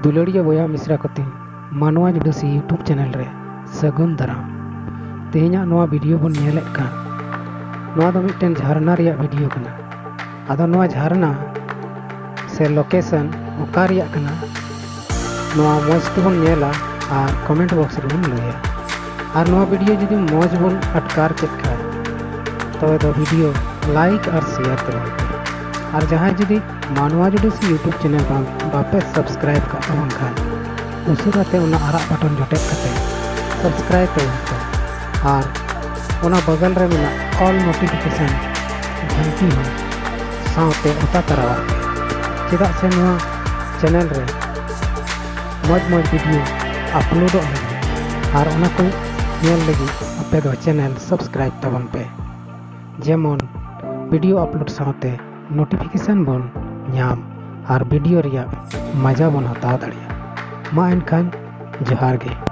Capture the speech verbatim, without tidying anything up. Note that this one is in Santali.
ᱫᱩᱞᱟᱹᱲᱤᱭᱟᱹ ᱵᱚᱭᱦᱟ ᱢᱤᱥᱨᱟ ᱠᱚ ᱛᱤᱧ ᱢᱟᱱᱣᱟ ᱡᱩᱰᱟᱹᱥᱤ YouTube ᱪᱮᱱᱮᱞ ᱨᱮ ᱥᱟᱹᱜᱩᱱ ᱫᱟᱨᱟᱢ᱾ ᱛᱮᱦᱮᱧᱟᱜ ᱱᱚᱣᱟ ᱵᱷᱤᱰᱤᱭᱳ ᱵᱚᱱ ᱧᱮᱞᱮᱫ ᱠᱟᱱ, ᱱᱚᱣᱟ ᱫᱚ ᱢᱤᱫᱴᱮᱱ ᱡᱷᱟᱨᱱᱟ ᱨᱮᱭᱟᱜ ᱵᱷᱤᱰᱤᱭᱳ ᱠᱟᱱᱟ᱾ ᱟᱫᱚ ᱱᱚᱣᱟ ᱡᱷᱟᱨᱱᱟ ᱥᱮ ᱞᱳᱠᱮᱥᱚᱱ ᱚᱠᱟ ᱨᱮᱭᱟᱜ ᱠᱟᱱᱟ, ᱱᱚᱣᱟ ᱢᱚᱡᱽ ᱛᱮᱵᱚᱱ ᱧᱮᱞᱟ ᱟᱨ ᱠᱚᱢᱮᱱᱴ ᱵᱚᱠᱥ ᱨᱮᱵᱚᱱ ᱞᱟᱹᱭᱟ᱾ ᱟᱨ ᱱᱚᱣᱟ ᱵᱷᱤᱰᱤᱭᱳ ᱡᱩᱫᱤ ᱢᱚᱡᱽ ᱵᱚᱱ ᱟᱴᱠᱟᱨ ᱠᱮᱫ ᱠᱷᱟᱱ, ᱛᱚᱵᱮ ᱫᱚ ᱵᱷᱤᱰᱤᱭᱳ ᱞᱟᱭᱤᱠ ᱟᱨ ᱥᱮᱭᱟᱨ ᱛᱟᱵᱚᱱ ᱯᱮ᱾ ᱟᱨ ᱡᱟᱦᱟᱸᱭ ᱡᱩᱫᱤ ᱢᱟᱱᱣᱟ ᱡᱩᱰᱟᱹᱥᱤ YouTube ᱪᱮᱱᱮᱞ ᱵᱟᱝ ᱵᱟᱯᱮ ᱥᱟᱵᱥᱠᱨᱟᱭᱤᱵ ᱠᱟᱜ ᱛᱟᱵᱚᱱ ᱠᱷᱟᱱ, ᱩᱥᱟᱹᱨᱟ ᱛᱮ ᱚᱱᱟ ᱟᱨᱟᱜ ᱵᱟᱴᱚᱱ ᱡᱚᱴᱮᱫ ᱠᱟᱛᱮ ᱥᱟᱵᱥᱠᱨᱟᱭᱤᱵ ᱛᱟᱵᱚᱱ ᱯᱮ᱾ ᱟᱨ ᱚᱱᱟ ᱵᱟᱜᱟᱞ ᱨᱮ ᱢᱮᱱᱟᱜ ᱚᱞ ᱱᱳᱴᱤᱯᱷᱤᱠᱮᱥᱚᱱ ᱜᱷᱟᱱᱴᱤ ᱦᱚᱸ ᱥᱟᱶᱛᱮ ᱚᱛᱟ ᱛᱟᱨᱟᱣᱟᱜ ᱯᱮ, ᱪᱮᱫᱟᱜ ᱥᱮ ᱱᱚᱣᱟ ᱪᱮᱱᱮᱞ ᱨᱮ ᱢᱚᱡᱽ ᱢᱚᱡᱽ ᱵᱷᱤᱰᱤᱭᱳ ᱟᱯᱞᱳᱰᱚᱜ ᱞᱟᱹᱜᱤᱫ ᱟᱨ ᱚᱱᱟ ᱠᱚ ᱧᱮᱞ ᱞᱟᱹᱜᱤᱫ ᱟᱯᱮ ᱫᱚ ᱪᱮᱱᱮᱞ ᱥᱟᱵᱥᱠᱨᱟᱭᱤᱵ ᱛᱟᱵᱚᱱ ᱯᱮ, ᱡᱮᱢᱚᱱ ᱵᱷᱤᱰᱤᱭᱳ ᱟᱯᱞᱳᱰ ᱥᱟᱶᱛᱮ ᱱᱳᱴᱤᱯᱷᱤᱠᱮᱥᱚᱱ ᱵᱚᱱ ᱧᱟᱢ ᱟᱨ ᱵᱷᱤᱰᱤᱭᱳ ᱨᱮᱭᱟᱜ ᱢᱟᱡᱟ ᱵᱚᱱ ᱦᱟᱛᱟᱣ ᱫᱟᱲᱮᱭᱟᱜ᱾ ᱢᱟ ᱮᱱᱠᱷᱟᱱ ᱡᱚᱦᱟᱨ ᱜᱮ᱾